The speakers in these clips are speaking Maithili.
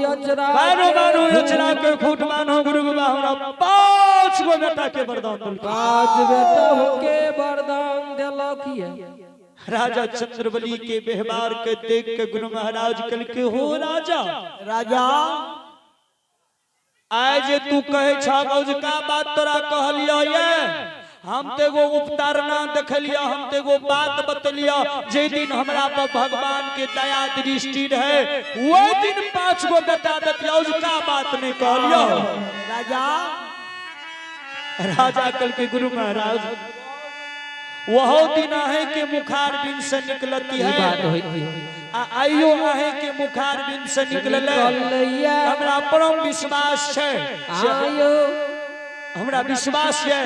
अचरा बान्हो बान्हो अचरा के खूट बान्हो गुरु बाबा हमरा 5 गो बेटा के वरदान देलक। 5 बेटा के वरदान देलक ये। राजा चंद्रबली के व्यवहार के देख के गुरु महाराज कल के हो राजा राजा आय जे तू कहे छा का बात तोरा कहलियो ये, हम तो एगो उपतारना देखलियो, हम तो एगो बात बतलियो, जे दिन हमरा पर भगवान के दया दृष्टि रहे वही दिन 5 गो बेटा देतियो, का बात नहीं कहलियो। राजा राजा कल के गुरु महाराज वह दिन आहे के मुखार बिन से निकलती है, बात होई आइयो आहे के मुखार बिन से निकलले, हमरा परम विश्वास है, आयो हमरा विश्वास है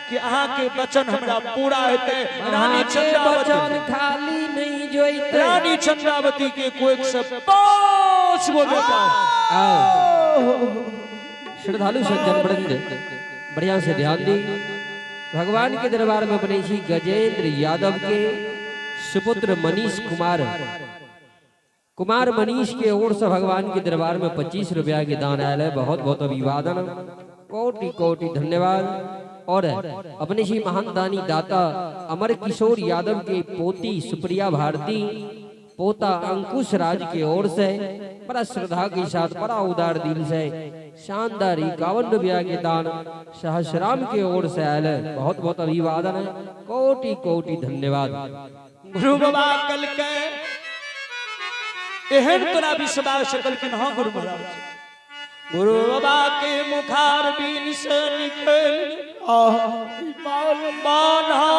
कि अहाँ के वचन हमरा पूरा हेतै। रानी चंद्रावती खाली नहीं जोइते, रानी चंद्रावती के कोख से 5 गो बेटा। श्रद्धालु सज्जन वृंद बढ़िया से ध्यान दी। भगवान के दरबार में बने छी गजेंद्र यादव के सुपुत्र मनीष कुमार, कुमार मनीष के ओर से भगवान के दरबार में 25 रुपया के दान आयल है। बहुत बहुत अभिवादन, कोटि कोटि धन्यवाद। और अपने ही महान दानी दाता अमर किशोर यादव के पोती सुप्रिया भारती, पोता अंकुश राज के ओर से बड़ा श्रद्धा के साथ बड़ा उदार दिल से शानदार 51 रुपया के दान सहसराम के ओर से आयल है। बहुत बहुत अभिवादन है, कोटि कोटि धन्यवाद। गुरु बाबा कल के एहन तोरा विश्वास कलकिन। हाँ गुरु महाराज, गुरु बाबा के मुखार बिन से निकल बान्हा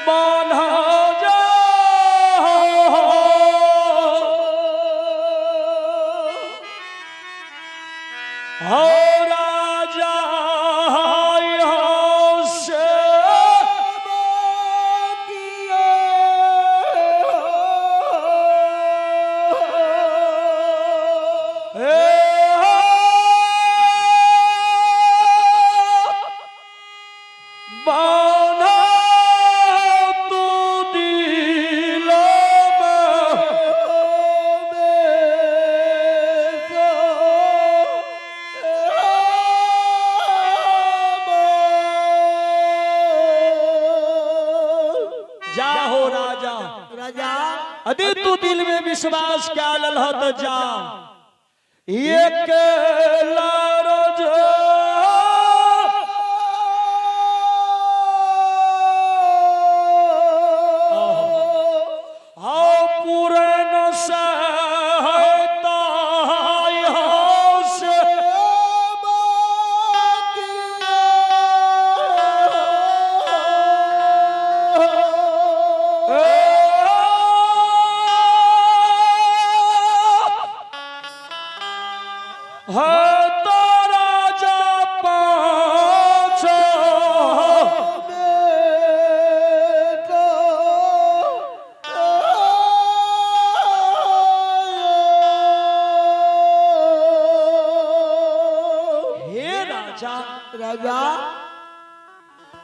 बान्हा जा हो राजा से अरे तू दिल में विश्वास क्या लल तो जा एक लारोज हाउ पूरन से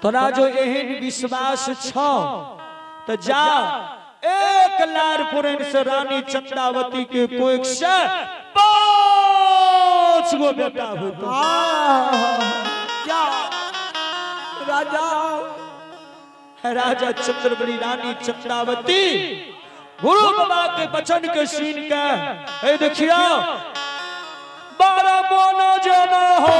तोरा जो एहन विश्वास छो तो जा एक लार पुरन से रानी चंद्रावती के कोख से 5 गो बेटा होतो। जा राजा राजा चंद्रबली रानी चंद्रावती गुरु बाबा के वचन के सुन के ए देखियो 12 मोन जना हो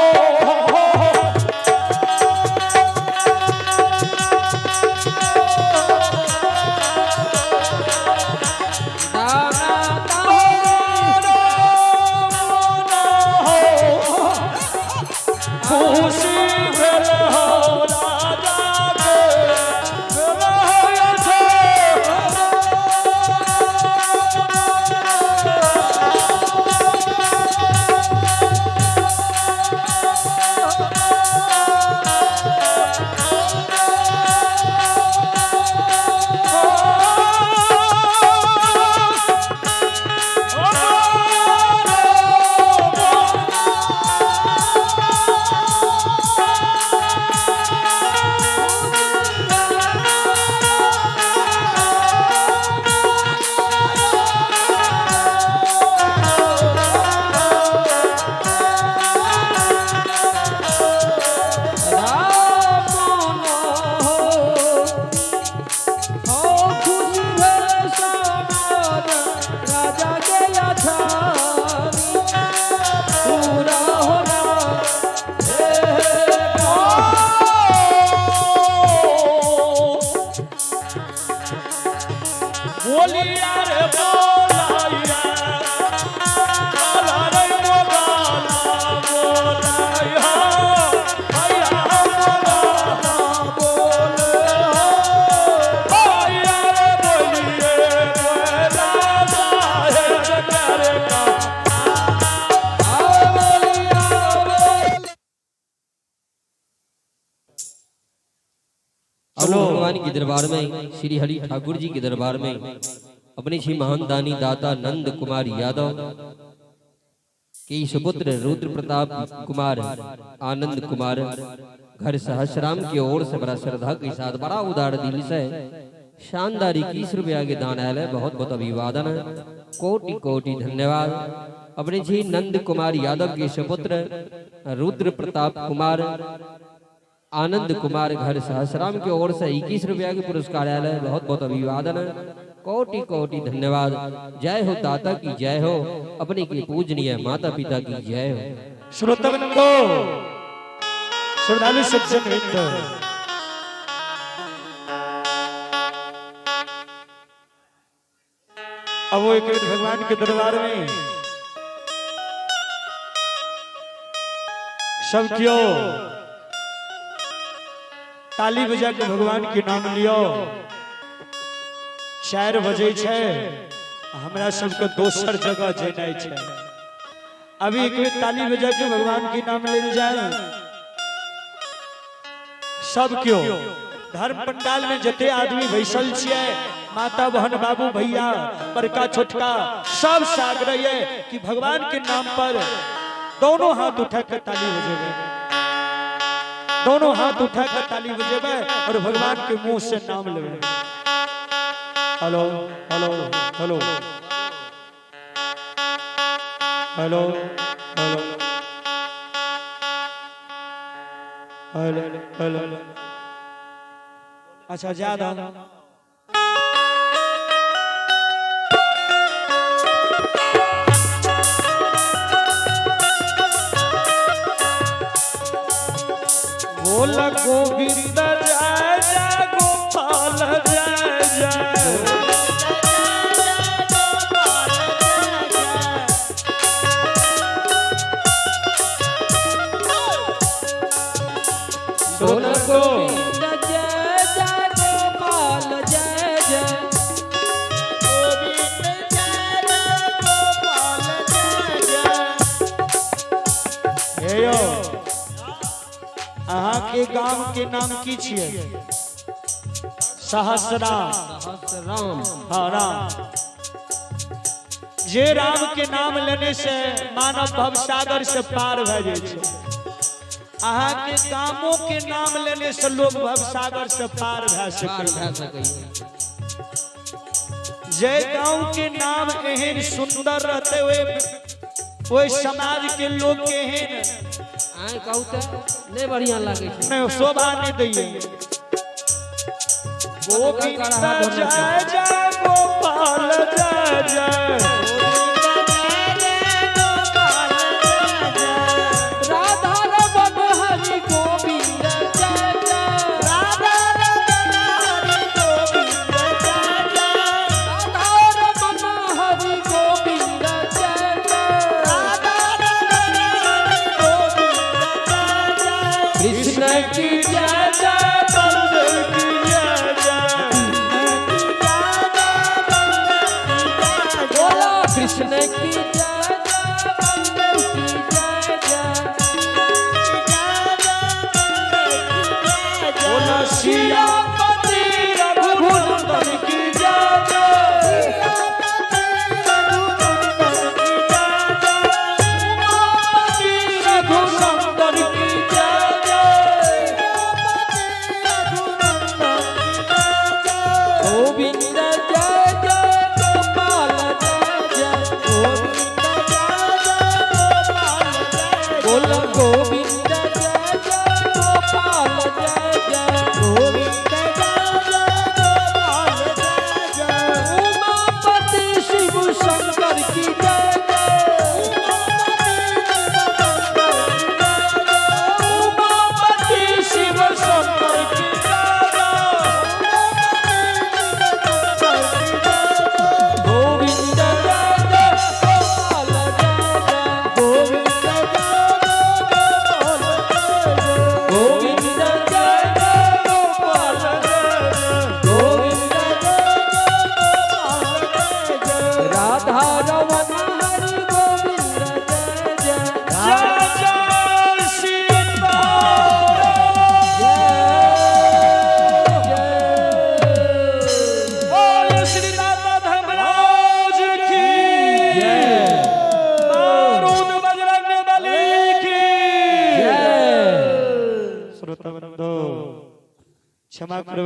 खुशी भेल हो राजा के बोलिया रे बोलाया काला रे मोगाला बोलाया भैया मोगाला बोले भैया रे बोलिए बोला साहेब करे का। अब भगवान के दरबार में, श्री हरि ठाकुर जी के दरबार में अपने श्री महान दानी दाता नंद कुमार यादव के सुपुत्र रुद्र प्रताप कुमार आनंद कुमार घर सहसराम की ओर से बड़ा श्रद्धा के साथ बड़ा उदार दिल से शानदार 21 रुपया के दान आयल है। बहुत बहुत अभिवादन है, कोटि कोटि धन्यवाद। अपने जी नंद कुमार यादव के सुपुत्र रुद्र प्रताप कुमार आनंद कुमार घर सहसराम की ओर से 21 रुपया के पुरस्कार आयल है। बहुत बहुत अभिवादन है, कोटि कोटि धन्यवाद। जय हो दाता की जय हो, अपने के पूजनीय माता पिता की जय हो। श्रोतवृंदो, श्रद्धालु सज्जन वृंद, अब वो एक भगवान के दरबार में सब क्यों ताली बजा के भगवान के नाम लियो। 4 बजे छै, हमरा सबके दोसर जगह जेनाइ छै। अभी एक बेर ताली बजा के भगवान के नाम लेल जाए। सब क्यों धर्म पंडाल में जते आदमी बैसल छियै, माता बहन बाबू भैया बड़का छोटका सब साग रहिए कि भगवान के नाम पर दोनों हाथ उठा के ताली बजेबै, दोनों हाथ उठा के ताली बजेबै और भगवान के मुंह से नाम लेबै। Hello hello hello hello hello hello hello. अच्छा ज्यादा बोल गोविंद जय जय गोपाल जय जय। बोल गोविंद जय जय गोपाल जय जय। गोविंद जय जय गोपाल जय जय। हे यो, अहाँ के गांव के नाम की छियै? सहस्राम। राम। हाँ राम। जे राम के नाम लेने से मानव भव सागर से पार भए जाइ छै। अहाँ के गामों के नाम लेने से लोग भव सागर से पार भए पार सकै। भए सकैए। जे गांव के नाम एहन सुंदर रहते हुए ओहि समाज के लोग के एहन आय कहू तऽ नहीं बढ़िया लागे छै। नहीं शोभा नहीं दैये। गोविंद जय जय गोपाल जय जय। राधा रमन हरि गोविंद जय जय। राधा रमन हरि गोविंद जय जय। राधा रमन हरि गोविंद जय जय। राधा रमन हरि गोविंद जय जय। कृष्ण की जय जय बलदेव की जय जय। बोलो कृष्ण की जय जय बलदेव की जय जय। बोलो सियापति रघुनंदन की जय जय। उमापति रघुनंदन की जय जय। गोविंद जय जय गोपाल जय जय। बोलो गोविंद जय जय गोपाल जय जय। उमापति शिव शंकर की जय जय। उमापति शिव शंकर की जय जय। क्षमा करबै।